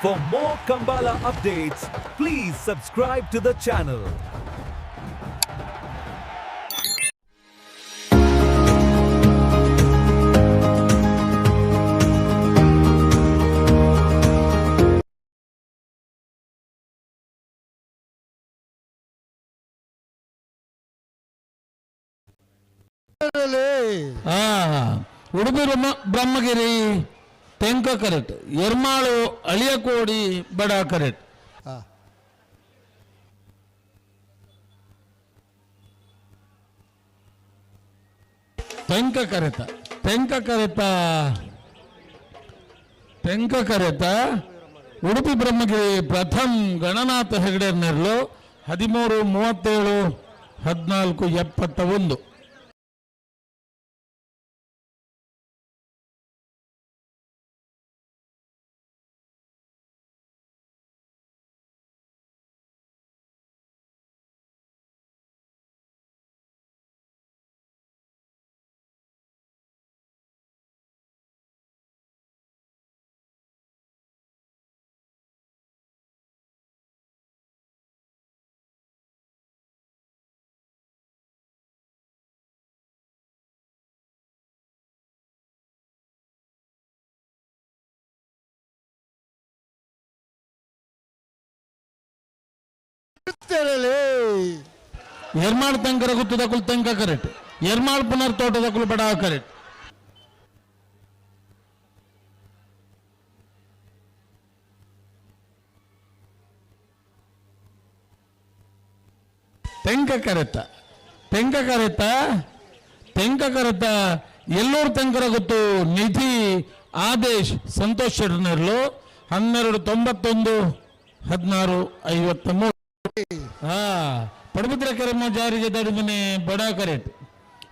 For more Kambala updates, please subscribe to the channel. Udupi Brahmagiri Tenka correct, Ermal Aliyakodi Bada correct. Tenka ಕರೆತ, Tenka ಕರೆತ, Tenka ಕರೆತ. Udupi Brahmagiri ಪ್ರಥಮ್ ಗಣನಾಥ ಹೆಗಡೆ ನೆರಳು 13:37, 14:71. Ermal ತಂಕರ ಗುತ್ತದಕುಲ್ Tenka correct, Ermal ಪುನರ್ ತೋಟದಕುಲ್ ಬಡ correct. Tenka ಕರೆತ, Tenka ಕರೆತ, Tenka ಕರೆತ. Ellur ತೆಂಕರ ಗುತ್ತು ನಿಧಿ ಆದೇಶ್ ಸಂತೋಷ್ ಶೆಟ್ಟರ್ನರ್ಲು 12:91, 16:53. ಹಾ ಪಡಬಿದ್ರ ಕೆರೆಮ ಜಾರಿಗೆ ದಡಿ ಮನೆ ಬಡ ಕರೆಕ್ಟ್,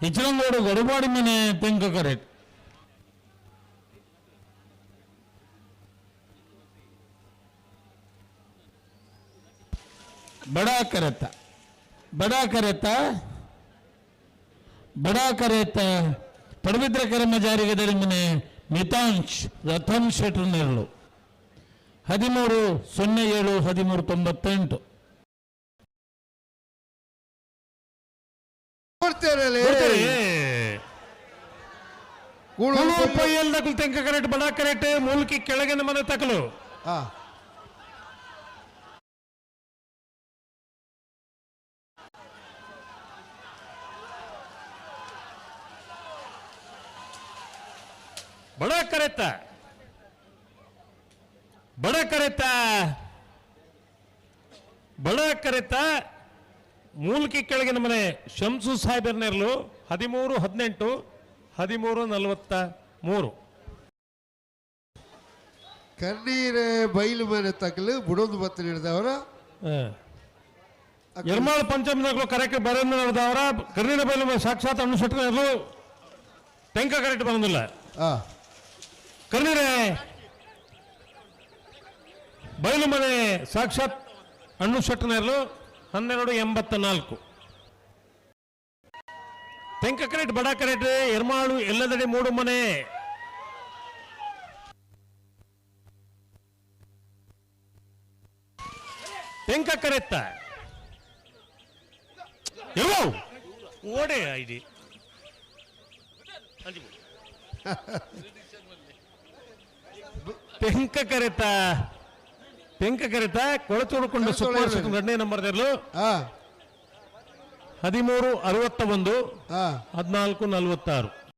ಇಚಲಂಗೋಡು ಗಡುಬಾಡಿ ಮನೆ ತೆಂಕ ಕರೆಕ್ಟ್. ಬಡ ಕರೆತ, ಬಡ ಕರೆತ, ಬಡ ಕರೆತ. ಪಡಬಿದ್ರ ಕೆರೆಮ ಜಾರಿಗೆ ದಡಿ ಮನೆ ಮಿತಾಂಶ್ ರಥನ್ ಶೆಟ್ಟರ್ ನೆರಳು 13:07, 13:98. ಪೈಯಲ್ ತೆಂಕ ಕರೆಕ್ಟ್, ಬಡ ಕರೆಕ್ಟ್. ಮೂಲ್ಕಿ ಕೆಳಗಿನ ಮನೆ ತಕಲು. ಬಡ ಕರೆತ, ಬಡ ಕರೆತ, ಬಡ ಕರೆತ. ಮೂಲ್ಕಿ ಕೆಳಗಿನ ಮನೆ ಶಂಸು ಸಾಹೇಬರ್ನೆರ್ಲು 13:18, 13:43. ಕಣ್ಣೀರೆ ಬೈಲು ಮನೆ ತಕಲು ಬುಡೊಂದು ಬತ್ತ ಹಿಡಿದವರ. ಎರ್ಮಾಳ್ ಪಂಚಮಿನಗಳು ಕರೆಕ್ಟ್ ಬರೋದು ನಡೆದವರ. ಕರ್ನೀರ ಬೈಲು ಮನೆ ಸಾಕ್ಷಾತ್ ಅಣ್ಣು ಶೆಟ್ಟರ್ನೆರ್ಲು ತೆಂಕ ಕರೆಕ್ಟ್ ಬಂದಿಲ್ಲ. ಕರ್ನೀರೆ ಬೈಲು ಮನೆ ಸಾಕ್ಷಾತ್ ಅಣ್ಣು ಶೆಟ್ಟರ್ನೆರ್ಲು 12:84. ತೆಂಕ ಕರೆಕ್ಟ್, ಬಡ ಕರೆಕ್ಟ್. ಎರ್ಮಾಳು ಎಲ್ಲದಡಿ ಮೂಡು ಮನೆ. ತೆಂಕ ಕರೆತ್ತ ಎಲ್ಲೋ ಓಡೆ ಐಡಿ. ತೆಂಕ ಕರೆತ, ತೆಂಕ ಕರೆತ. ಕೊಳಚೂಡುಕೊಂಡು ಸುಕುಮಾರ್ ಶೆಟ್ಟರ್ ಎರಡನೇ ನಂಬರ್ ಇರಲು 13:61, 14:46.